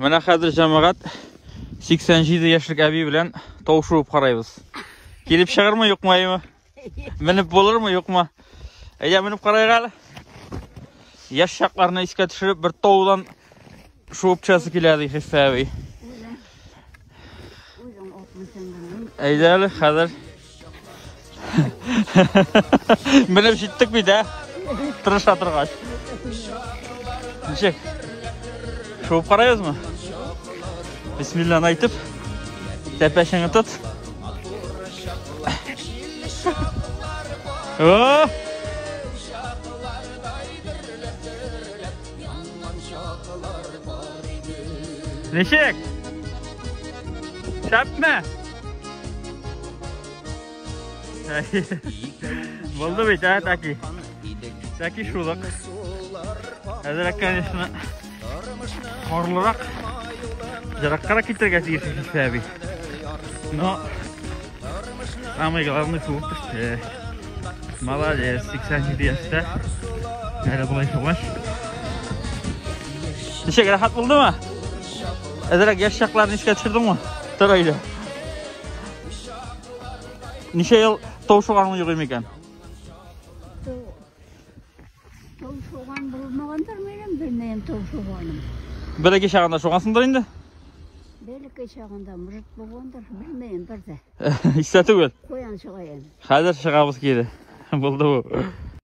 Менә хәзер җәмәгать 87 яшьлек әби белән тау шуып карайбыз. Килеп чыгармы, юкмы, әйме? Менеп булырмы, юкмы? Әйдә менеп карайык әле. Яшь чакларны искә төшереп, бер таудан шуып төшәсе килә ди Хифә әби. Әйдә әле, хәзер. Менеп җиттек бит, ә? Тырыша торгач. Ничек? Шуып карайбызмы? Бисмилланы әйтеп, тәпәшеңне тот. О! Ничек? Шәпме? Булды бит, ә, тәки. Тәки шулык. Әзрәк, конечно, карлырак, ераккарак китәргә тиеш әби. Но самый главный шуып төште. Молодец, 87 яшьтә. Әле болай шугач. Ничек, рәхәт булдымы? Әзрәк яшь чакларын искә төшердеңме? Тор әйдә. Ничә ел тау шуганың юк микән? Тау шуган булмагандыр минем, белмәем тау шуганым. Бәләкәй чагында шугансыңдыр инде? Бәләкәй чагында мужик булгандыр, белмәем бер дә. Истә түгел. Каян чыгаем? Хәзер чыгабыз кире. Булды бу.